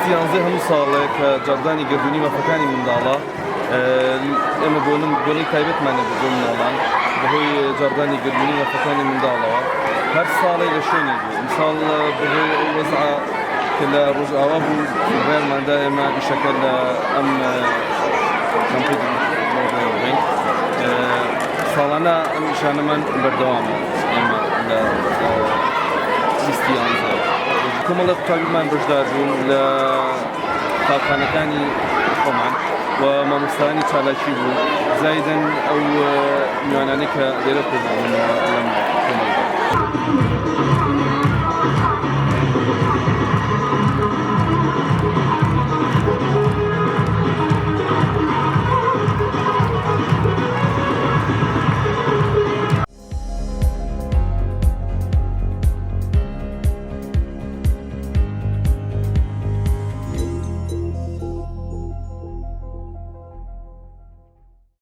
بیستی یانزەی هەموو ساڵێک کە جاڕدانی گەردوونی مافەکانی منداڵە، ئێمە بۆنم بۆنەی تایبەتمان هەبوو بۆ منداڵان بەهۆی جاڕدانی گەردوونی مافەکانی منداڵەوە هەر ساڵێ لە شوێنێک بوو ئەمساڵ بەهۆی ئەو وەزعە کە لە ڕۆژئاوا بوو بڕیارماندا ئێمە ئیشەکە لە ئەم کەمپەی بەڕێوەبەین. ساڵانە ئەم ئیشانەمان بەردەوامە ئێمە لە بیستی یانزە کۆمەڵە قوتابیمان بەشدار بوون لە قوتابخانەکانی خۆمان و مامۆستایانی چالاکی بوون زایدن ئەو میوانانەی کە لێرە کۆبوونەوە لەم کۆمەڵگا.